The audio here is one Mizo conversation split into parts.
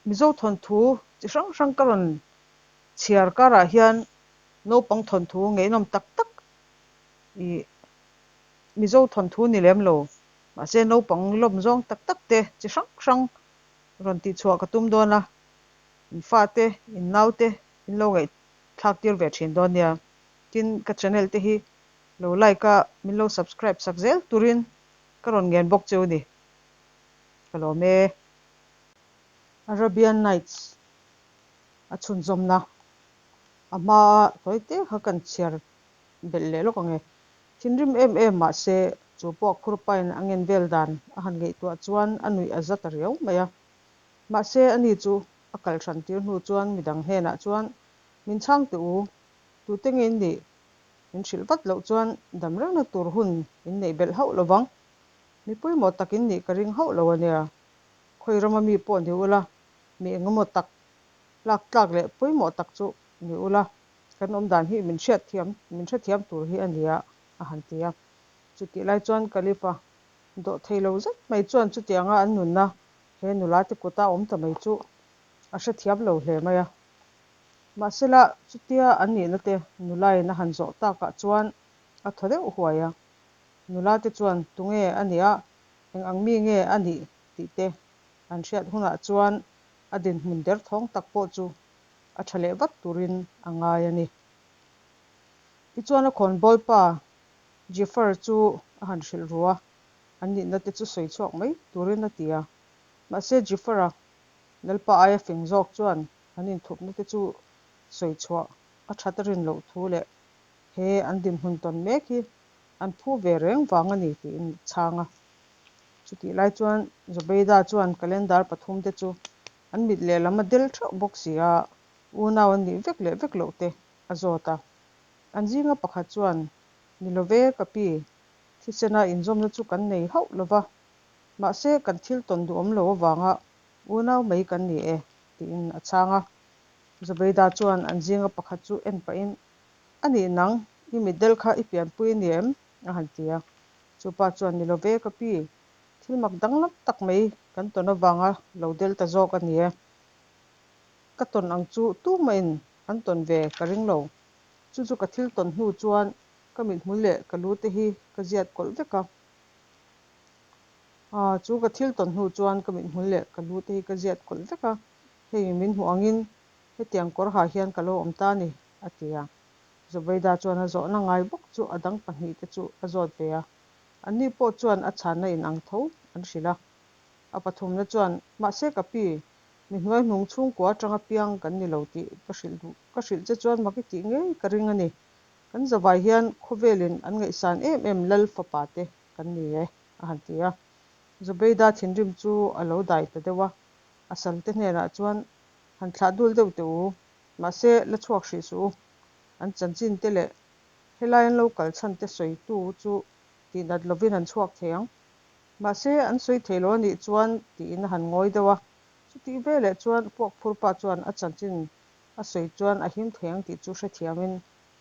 Mizo thawnthu chi hrang hrang ka rawn chhiar karah hian naupang thawnthu ngeihnawm tak tak ih Mizo thawnthu ni lem lo mahse naupang lawm zawng tak tak te chi hrang hrang rawn tihchhuah ka tum dawn a, in fate, in naute in lo ngaihthlak tir ve thin dawn nia. Tin, ka channel te hi lo like a, min lo subscribe sak zel turin ka rawn ngen bawk cheu ni. Ka lawm e. Arabian Nights a chhunzawmna a hmaa tawi te kha kan chhiar belh leh lawk ang e. Thinrim em em mahse chu pawh khurpain a ngen vel dan a han ngaihtuah chuan a nuih a za ta riau mai a. Mahse ani chu a kal hran tir hnu chuan midang hnenah chuan min chhang teh u, tute nge in nih? Min hrilh vat loh chuan dam rengna tur hun in neih belh hauh lo vang. Mi pawimawh tak in nih ka ring hauh lo a nia. Khawi rama mi pawh ni ula, mi engemaw tak lak tlak leh pawimawh tak chu ni ula, kan awm dan hi min hriatthiam, min hrethiam tur hi a nia, a han ti a. Chutih lai chuan Khalifa dawh thei lo zet mai chuan chutianga an nunna he nula te kuta awm ta mai chu a hrethiam lo hle mai a. Mahsela chutia an nihna te nulain a han zawh takah chuan a thaw deuh huai a. Nula te chuan tunge a nih a, eng ang mi nge a nih tih te an hriat hunah chuan a dinhmun derthawng tak pawh chu a tha leh vat turin a ngai a ni. Tichuan a khawnbawl pa Jifar chu a han hrilh ru a, an nihna te chu sawi chhuak mai turin a ti a. Mahse Jifar-a Lalpa aia fing zawk chuan an inthupna te chu sawi chhuah a that a rin loh thu leh he an dinhmun tawn mek hi an phu ve reng vang a ni tiin a chhang a. Chutih lai chuan Zubeida chuan calendar pathum te chu an mit lehlam a del theuh bawk si a, unau an nih vek leh vek loh te a zawt a. An zinga pakhat chuan, Ni lo ve, ka pi, thisena inzawmna chu kan nei hauh lo va, mahse kan thil tawn duhawm lo avanga unau mai kan ni e, tiin a chhang a. Zubeida chuan an zinga pakhat chu en pahin, A nih nang, i mitdel kha i pianpui a ni em? a han ti a. Chupa chuan, Ni lo ve ka pi, thil mak danglam tak mai kan tawn avanga lo del ta zawk a ni e. Ka tawn ang chu tumahin an tawn ve ka ring lo. Chu chu ka thil tawn hnu chuan ka mithmul leh ka lu te hi ka ziat kawlh vek a. Aa, chu ka thil tawn hnu chuan ka mithmul leh ka lu te hi ka ziat kawlh vek a, hei min hmuh angin hetiang kawr ha hian ka lo awm ta a ni, a ti a. Zubaida chuan a zawhna ngai bawk chu a dang pahnihte chu a zawt ve a. Anni pawh chuan a chhanna in ang tho an hrilh a. A pathumna chuan, Mahse ka pi, mi hnuai hnung chhungkua atanga piang kan ni lo tih ka hrilh duh, ka hrilh che chuan mak i tih ngei ka ring a ni. Kan zavai hian khawvelin an ngaihsan em em lal fapa te kan ni e, a han ti a. Zubaida thinrim chu a lo dai ta deuh a, a salte hnenah chuan, Han thlah dul deuh teh u, mahse la chhuak hrih suh u. An chanchin te leh helai an lo kal chhan te sawitu chu tihnat lovin an chhuak thei ang. Mahse an sawi thei lo a nih chuan tiin a han ngawi deuh a, chutih veleh chuan puakphur pa chuan a chanchin a sawi chuan a him thei ang tih chu hrethiamin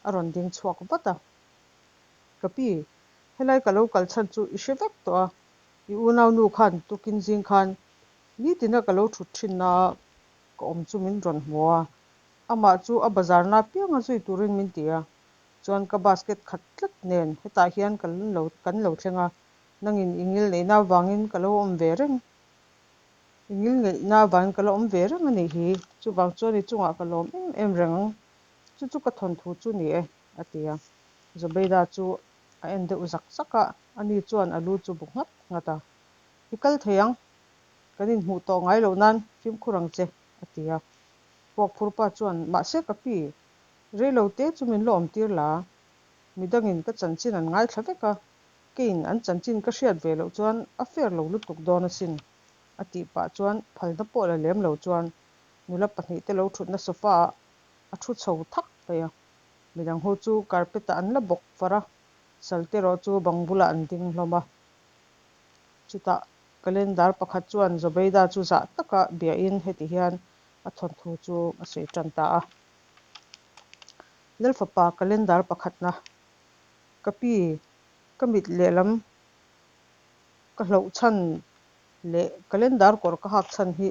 a rawn ding chhuak vat a. Ka pi, helai ka lo kal chhan chu i hre vek tawh a, i unaunu khan tukin zing khan Nitina ka lo thut thinna a ka awm chu min rawn hmu a, amah chu a bazarna apianga zui turin min ti a, chuan ka basket khat tlat nen hetah hian ka lo kan lo thleng a, nangin i ngil neihna avangin ka lo awm ve reng, i ngil ngeihna avangin ka la awm ve reng a nih hi, chuvang chuan i chungah ka lawm em em reng ang, chu chu ka thawnthu chu ni e, a ti a. Zubeida chu a en deuh zak zak a, ani chuan a lu chu bu nghat nghat a, I kal thei ang, kan inhmuh tawh ngai loh nan fimkhur ang che, a ti a. Puakphur pa chuan, Mahse ka pi, rei lo te chu min la awm tir la, midangin ka chanchin an ngaithla vek a, keiin an chanchin ka hriat ve loh chuan a fair lo lutuk dawn asin, a tih pah chuan phalna pawh la lem lo chuan nula pahnihte lo thutna sofa ah a thu chho thak mai a. Midang ho chu carpet ah an la bawk far a, salte erawh chu bang bulah an ding hlawm a. Chutah calendar pakhat chuan Zobeida chu zah taka biahin heti hian a thawnthu chu a sawi tan ta a. Lalfapa calendar pakhatna, Ka pi, ka mit lehlam ka hloh chhan leh calendar kawr ka hak chhan hi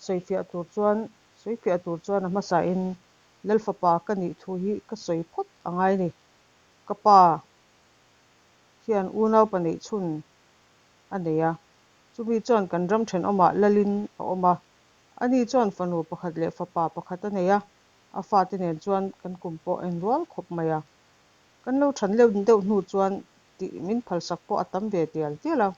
Sawifiah tur chuan sawifiah tur chuan a hmasain Lalfapa ka nih thu hi ka sawi phawt a ngai ni. Ka pa hian unaupa neih chhun a nei a, chumi chuan kan ram thenawmah Lalin a awm a. Ani chuan fanu pakhat leh fapa pakhat a nei a, a fate nen chuan kan kum pawh a inrual khawp mai a. Kan lo than leuh deuh hnu chuan tih min phalsak pawh a tam ve tial tial a,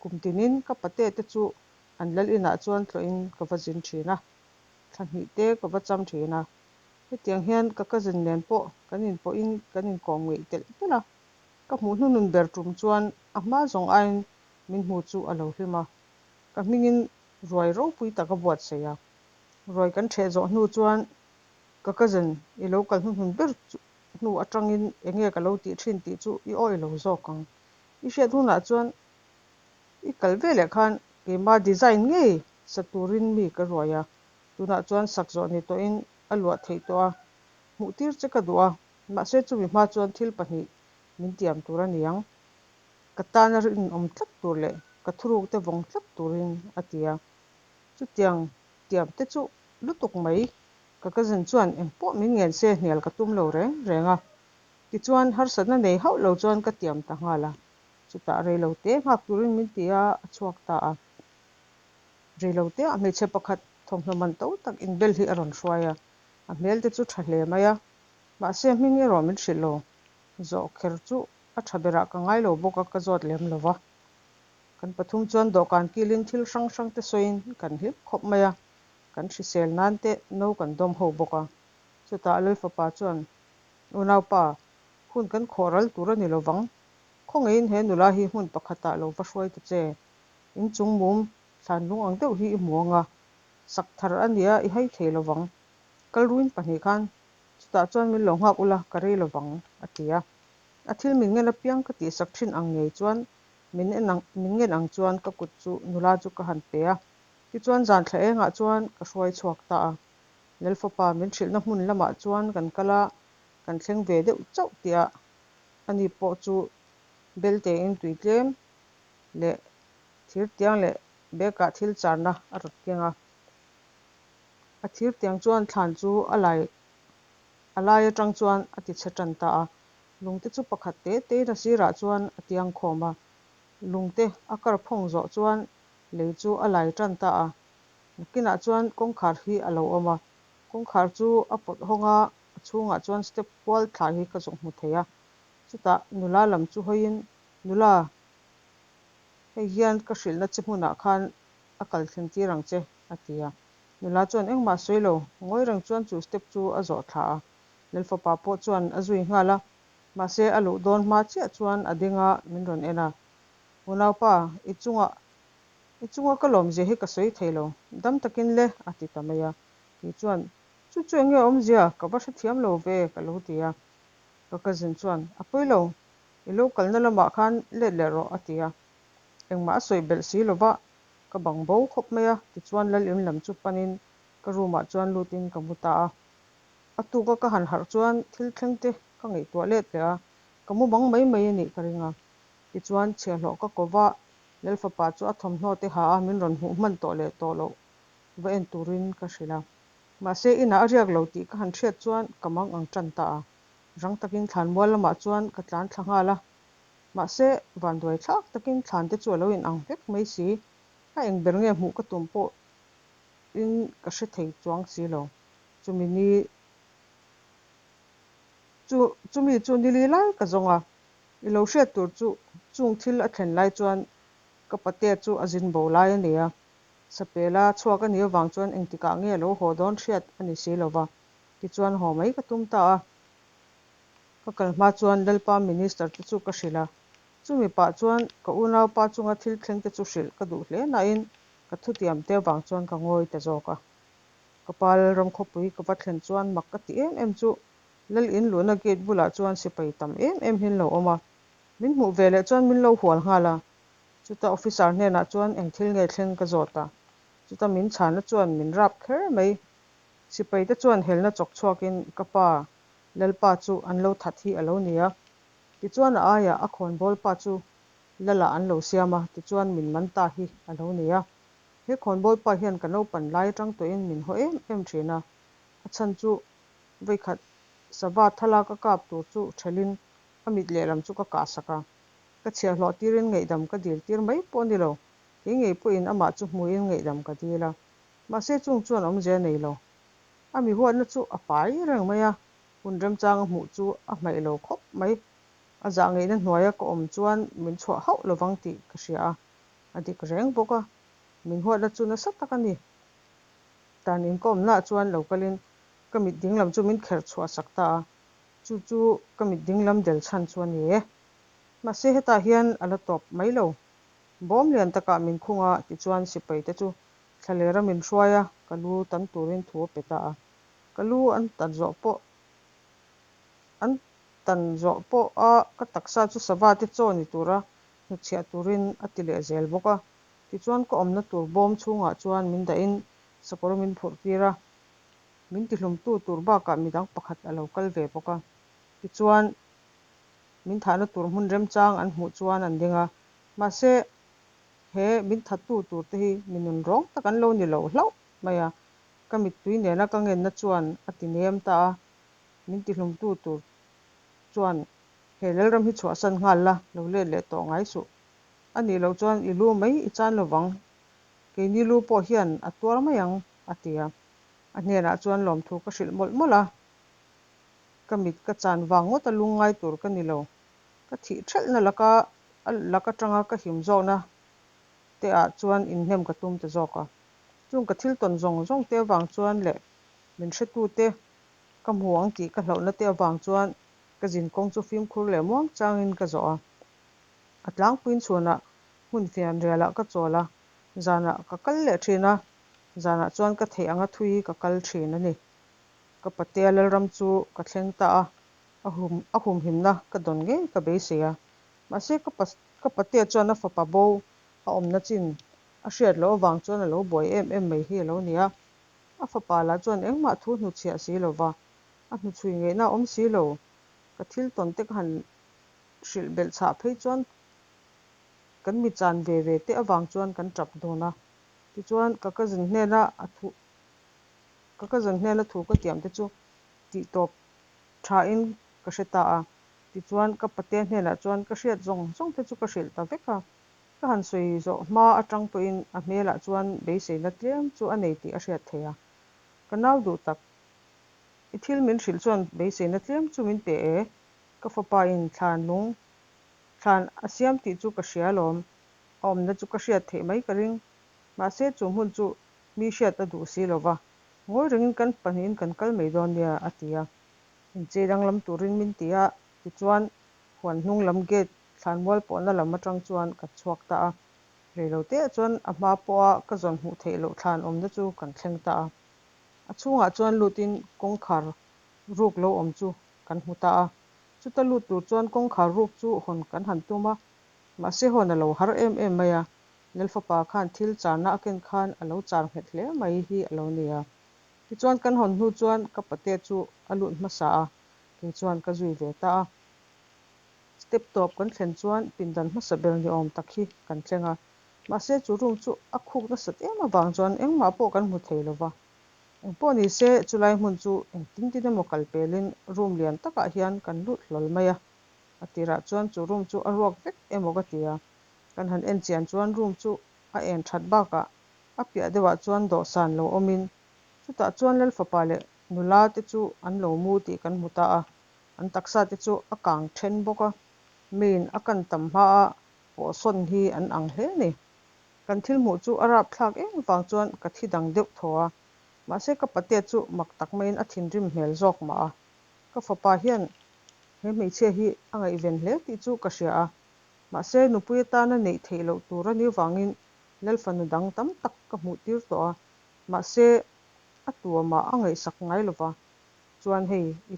kum tinin ka pate te chu an lal inah chuan tlawhin ka va zin thin a, thla hnih te ka va cham thin a. Hetiang hian ka cousin nen pawh kan inpawhin kan inkawm ngeih telh telh a, ka hmuh hnunun ber tum chuan a hma zawng aiin min hmu chu a lo hlim a, ka hmingin ruai ropui tak a buatsaih a. Ruai kan ṭheh zawh hnu chuan ka cousin i lo kal hnuhnun ber chu hnu aṭangin enge ka lo tih ṭhin tih chu i awih lo zawk ang. I hriat hunah chuan i kal veleh khan keima design ngei sa turin mi ka ruai a, tunah chuan sak zawh ni tawhin a luah theih tawh a, hmuh tir che ka duh a, mahse chumi hma chuan thil pahnih min tiam tur a ni ang. Ka tana rinawm tlat tur leh ka thurukte vawng tlat turin a ti a. Chutiang tiam te chu lutuk mai. Ka cousin chuan engpawh min ngen se hnial ka tum lo reng reng a. Tichuan harsatna nei hauh lo chuan ka tiam ta nghal a. Chutah reilote nghak turin min ti a, a chhuak ta a. Reilote ah hmeichhe pakhat thawmhnaw man to tak inbel hi a rawn hruai a. A hmel te chu tha hle mai a. Mahse hming erawh min hrilh lo. Zawh kher chu a tha berah ka ngai lo bawk a, ka zawt lem lo va. Kan pathum chuan dawhkan kilin thil hrang hrang te sawiin kan hlim khawp mai a, kan hrisel nan te no kan dawm ho bawk a. Chutah Lalfapa chuan, Unaupa, hun kan khawh ral tur a ni lo vang. Khawngaihin he nula hi hmun pakhatah lo va hruai ta che. Inchung mum thlan lung ang deuh hi i hmu ang a, sak thar a nia i hai thei lo vang. Kal ruin pahnih khan chutah chuan min lo nghak ula ka rei lo vang, a ti a. A thil min ngen apiang ka tihsak thin ang ngei chuan min en ang min ngen ang chuan ka kut chu nula chu ka han pe a. Tichuan zan thla engah chuan ka hruai chhuak ta a. Lalfapa min hrilhna hmun lamah chuan kan kal a, kan thleng ve deuh chauh tihah ani pawh chu beltein tui tlem leh thir tiang leh bag-ah thil charna a rawn keng a. A thir tiang chuan thlan chu a lai a lai atang chuan a ti chhe tan ta a. Lungte chu pakhat te tein a sirah chuan a tiang khawm a. Lungte a kar phawng zawh chuan lei chu a lai tan ta a. Nakinah chuan kawngkhar hi a lo awm a. Kawngkhar chu a pawt hawng a, a chhungah chuan step kual thla hi ka zawk hmu thei a. Chutah nula lam chu hawiin, Nula, hei hian ka hrilhna che hmunah khan a kal thlen tir ang che, a ti a. Nula chuan engmah sawi lo, ngawi reng chuan chu step chu a zawh thla a. Lalfapa pawh chuan a zui nghal a, mahse a luh dawn hma chiah chuan a ding a, min rawn en a. Unaupa, i chunga i chunga ka lawmzia hi ka sawi thei lo, dam takin le, a ti ta mai a. Kei chuan, Chu chu enge awmzia, ka va hrethiam lo ve, ka lo ti a. Ka cousin chuan, A pawi lo, i lo kalna lamah khan let leh rawh, a ti a. Engmah a sawi belh si lo va, ka bang bo khawp mai a, tichuan Lalim lam chu panin ka room ah chuan lutin ka mu ta a. A tuka ka han harh chuan thil thleng te ka ngaihtuah let leh a, ka mu bang mai mai a nih ka ring a. Tichuan chhiahhlawh ka ko va, Lalfapa chu a thawmhnaw te ha a min rawn hmuh hman tawh leh tawh loh va en turin ka hrilh a. Mahse inah a riak lo tih ka han hriat chuan ka mang ang tan ta a. Rang takin thlanmual lamah chuan ka tlan thla nghal a. Mahse vanduai thlak takin thlan te chu a lo in ang vek mai si. A eng ber nge hmuh ka tum pawh in ka hre thei chuang si lo. Chumi ni chu chumi chu nili lai ka zawng a, i lo hriat tur chu chung thil a thlen lai chuan ka patea chu a zin bo lai a ni a, Sapela chhuak a nih avang chuan engtikah nge a lo haw dawn hriat a ni si lo va, tichuan haw mai ka tum ta a. Ka kal hma chuan Lalpa Minister te chu ka hrilh a, chumi pah chuan ka unaupa chunga thil thleng te chu hrilh ka duh hle nain ka thutiam te avang chuan ka ngawi ta zawk a. Ka pa Lalram khawpui ka va thlen chuan mak ka ti em em chu Lal in luhna gate bulah chuan sipai tam em em hi an lo awm a, min hmuh ve leh chuan min lo hual nghal a, chuta officer hnenah chuan eng thil nge thleng ka zawt a, chuta min chhana chuan min rap kher mai. Sipai te chuan helna chawk chhuakin ka pa Lalpa chu an lo that hi a lo ni a, tichuan a aiah a khawnbawl pa chu Lala an lo siam a, tichuan min man ta hi a lo ni a. He khawnbawl pa hian ka naupan lai atang tawhin min haw em em thin a, a chhan chu vawikhat sava thala ka kap tur chu thelhin a mit lehlam chu ka kahsak a. Ka chhiahhlawh tirin ngaihdam ka dil tir mai pawh a ni lo, kei ngei pawhin amah chu hmuin ngaihdam ka dil a. Mahse chung chuan awmzia a nei lo. A mi huatna chu a pai reng mai a, hun remchang a hmuh chu a hmaih lo khawp mai. A zah ngeihna hnuaia ka awm chuan min chhuah hauh lovang tih ka hria a, a dik reng bawk a. Min huatna chu nasa tak a ni. Tan in ka awmnaah chuan lo kalin ka mit dinglam chu min kherh chhuah sak ta a, chu chu ka mit dinglam del chhan chu a ni e. Mahse hetah hian a la tawp mai lo. Bawm lian takah min khung a, tichuan sipai te chu thlalera min hruai a, ka lu tan turin thu a pe ta a. Ka lu an tan zawh pawh an tan zawh pawh a ka taksa chu sava te chaw ni tura hnutchhiah turin a ti leh zel bawk a. Tichuan ka awmna tur bawm chhungah chuan min dahin sakawr min phurh tir a, min tihlumtu tur bakah midang pakhat a lo kal ve bawk a. Tichuan min thahna tur hmun remchang an hmuh chuan an ding a, mahse he min thattu tur te hi mi nun rawng tak an lo ni lo hlauh mai a, ka mittui nena ka ngenna chuan a ti nem ta a, min tihlumtu tur chuan he Lalram hi chhuahsan nghal la, lo let leh tawh ngai suh. A nih loh chuan i lu mai i chan lovang, keini lu pawh hian a tuar mai ang, a ti a. A hnenah chuan lawmthu ka hrilh mawlh mawlh a. Ka mit ka chan vang ngawt a lungngai tur ka ni lo. Ka thih thelhna laka a lak atanga ka him zawkna te ah chuan inhnem ka tum ta zawk a. Chung ka thil tawn zawng zawng te avang chuan leh min hretu te ka hmu ang tih ka hlauhna te avang chuan ka zinkawng chu fimkhur leh muang changin ka zawh a. A tlangpuiin chhunah hmun fianrialah ka chawl a, zanah ka kal leh thin a, zanah chuan ka theih anga thui ka kal thin a ni. Ka patea Lalram chu ka thleng ta a, a hum a humhimna ka dawn ngei ka beisei a. Mahse ka pa ka patea chuan a fapa bo a awmna chin a hriat loh avang chuan a lo buai em em mai hi a lo ni a. A fapa lah chuan engmah thu hnuchhiah si lova, a hnuchhui ngeihna a awm si lo. Ka thil tawn te ka han hrilh belh chhah phei chuan kan mi chan ve ve te avang chuan kan tap dawn a. Tichuan ka cousin hnena a thu ka cousin hnena thu ka tiam te chu tih tawp tha in ka hre ta a. Tichuan ka patea hnenah chuan ka hriat zawng zawng te chu ka hrilh ta vek a. Ka han sawi zawh hma atang pawhin a hmelah chuan beiseina tlem chu a nei tih a hriat theih a. Ka nau duh tak, i thil min hrilh chuan beiseina tlem chu min pe e. Ka fapa in thlan lung thlan a siam tih chu ka hria alawm, a awmna chu ka hriat theih mai ka ring. Mahse chu hmun chu mi hriat a duh si lo va, ngawi rengin kan pahnihin kan kal mai dawn nia, a ti a. Inchei danglam turin min ti a, tichuan huan hnung lam gate thlanmual pawhna lam atang chuan kan chhuak ta a. Reiloteah chuan a hma pawha ka zawn hmuh theih loh thlan awmna chu kan thleng ta a. A chhungah chuan lutin kawngkhar ruk lo awm chu kan hmu ta a. Chuta lut tur chuan kawngkhar ruk chu hawn kan han tum a, mahse hawn a lo har em em mai a, Lalfapa khan thil charna a ken khan a lo char nghet hle mai hi a lo ni a. Tichuan kan hawn hnu chuan ka pate chu a lut hmasa a, kei chuan ka zui ve ta a. Step tawp kan thlen chuan pindan hmasa ber ni awm tak hi kan thleng a, mahse chu room chu a khuk nasat em avang chuan engmah pawh kan hmu thei lo va. Engpawh ni se, chulai hmun chu engtin tin emaw kal pelin room lian takah hian kan lut hlawl mai a. A tirah chuan chu room chu a ruak vek emaw ka ti a, kan han en chian chuan room chu a en that bakah a piah deuhah chuan dawhsan lo awmin chutah chuan Lalfapa leh nula te chu an lo mu tih kan hmu ta a, an taksa te chu a kang then bawk a, miin a kan tam hmaa pawhsawn hi an ang hle a ni. Kan thil hmuh chu a rapthlak em vang chuan ka thi dang deuh thaw a, mahse ka patea chu mak tak maiin a thinrim hmel zawk mah a. Ka fapa hian he hmeichhia hi a ngaihven hle tih chu ka hria a, mahse nupui atana neih theih loh tur a nih vangin Lalfanu dang tam tak ka hmuh tir tawh a, mahse a tuamah a ngaihsak ngai lova, chuan hei i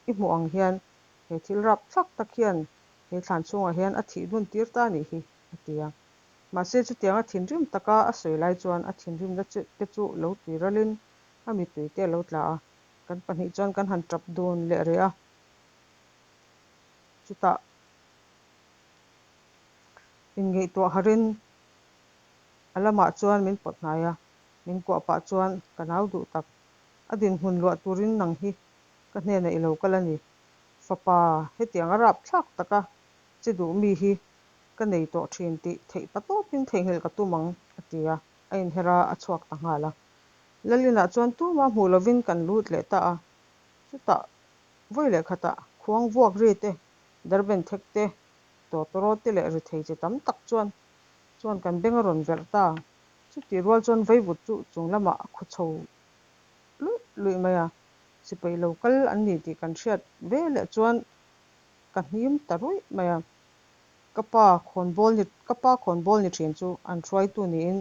i hmuh ang hian he thil rapthlak tak hian he thlan chhungah hian a thih dun tir ta a nih hi, a ti a. Mahse chutianga thinrim taka a sawi lai chuan a thinrimna te chu lo tui ralin a mittui te a lo tla a, kan pahnih chuan kan han tap dun leh rih a, chutah inngaihtuah harin. A lamah chuan min pawt hnai a, min kuah pah chuan, Ka nau duh tak, a dinhmun luah turin nang hi ka hnenah i lo kal a ni. Fapa, hetiang a rapthlak taka che duh mi hi ka nei tawh thin tih theih patawpin theihnghilh ka tum ang, a ti a, a inher a, a chhuak ta nghal a. Lalinah chuan tumah hmuh lovin kan lut leh ta a, chutah vawi leh khatah khuang vuak ri te, darben thek te, tawtawrawt te leh rithei chi tam tak chuan chuan kan beng a rawn verh ta. Chutih rual chuan vaivut chu chung lamah a khu chho luih luih mai a, sipai lo kal an ni tih kan hriat veleh chuan ka hnim ta ruih mai a. Ka pa khawnbawl ni ka pa khawnbawl ni thin chu an hruaitu niin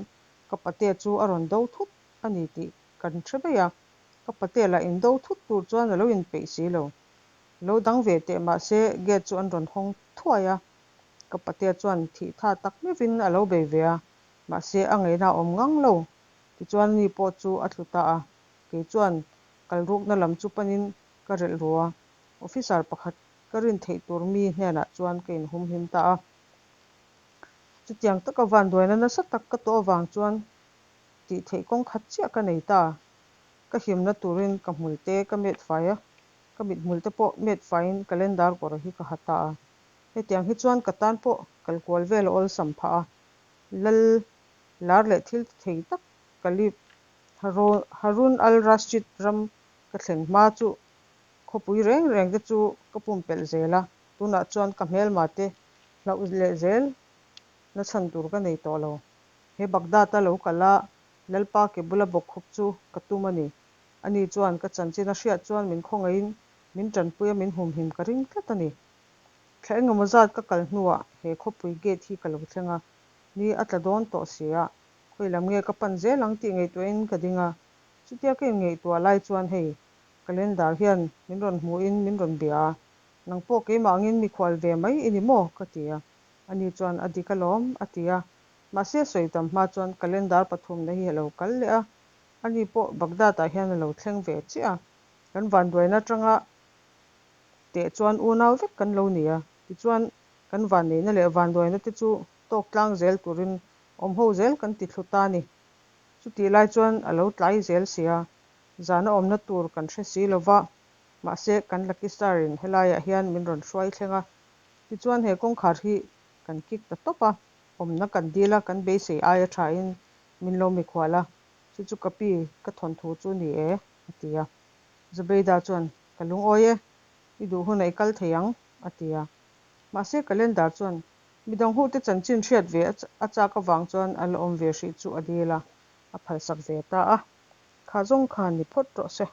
ka patea chu a rawn do thut a ni tih kan hre mai a, ka patea lah in do thut tur chuan a lo inpeih si lo. Lo dang ve teh mahse gate chu an rawn hawng thuai a, ka patea chuan thih tha tak meuhin a lo bei ve a, mahse a ngaihna a awm ngang lo. Tichuan ani pawh chu a tlu ta a, kei chuan kal rukna lam chu panin ka relh ru a, officer pakhat ka rin theih tur mi hnenah chuan ka inhumhim ta a. Chutiang taka vanduaina nasa tak ka tawh avang chuan tih theih kawng khat chiah ka nei ta. Ka himna turin ka hmul te ka met fai a, ka mithmul te pawh met faiin calendar kawr hi ka ha ta a. Hetiang hi chuan ka tan pawh kal kual vel a awlsam phah a, lal lar leh thil ti thei tak Caliph Harun al-Rashid ram ka thlen hma chu khawpui reng reng te chu ka pumpelh zel a, tunah chuan ka hmelma te hlauh leh zel na chhan tur ka nei tawh lo. He Baghdad-a lo kal a Lalpa ke bula bawkkhup chu ka tum a ni. Ani chuan ka chanchin a hriat chuan min khawngaihin min tanpui a min humhim ka ring tlat a ni. Thla engemaw zat ka kal hnuah he khawpui gate hi ka lo thleng a, ni a tla dawn tawh si a, khawi lam nge ka pan zel ang tih ngaihtuahin ka ding a. Chutia ka inngaihtuah lai chuan hei calendar hian min rawn hmuhin min rawn bia a, nang pawh keimah angin mikhual ve mai i ni maw? ka ti a. Ani chuan a dik alawm a ti a. Mahse sawi tam hma chuan calendar pathumna hi a lo kal leh a, ani pawh Baghdad-ah hian a lo thleng ve chiah a. Kan vanduaina atanga teh chuan unau vek kan lo ni a, tichuan kan vanneihna leh vanduaina te chu tawk tlang zel turin awm ho zel kan ti thlu ta a ni. Chutih lai chuan a lo tlai zel si a, zana awmna tur kan hre si lo va, mahse kan Lucky Star in helaiah hian min rawn hruai thleng a, tichuan he kawngkhar hi kan kick ta tawp a, awmna kan dil a, kan beisei aia thain min lo mikhual a, chu chu ka pi ka thawnthu chu ni e, a ti a. Zubeida chuan, Ka lungawi e, i duh hunah i kal thei ang, a ti a. Mahse Calendar chuan midang hute chanchin hriat ve a chak avang chuan a la awm ve hrih chu a dil a, a phalsak ve ta a. Kha zawng khan ni phawt rawh se.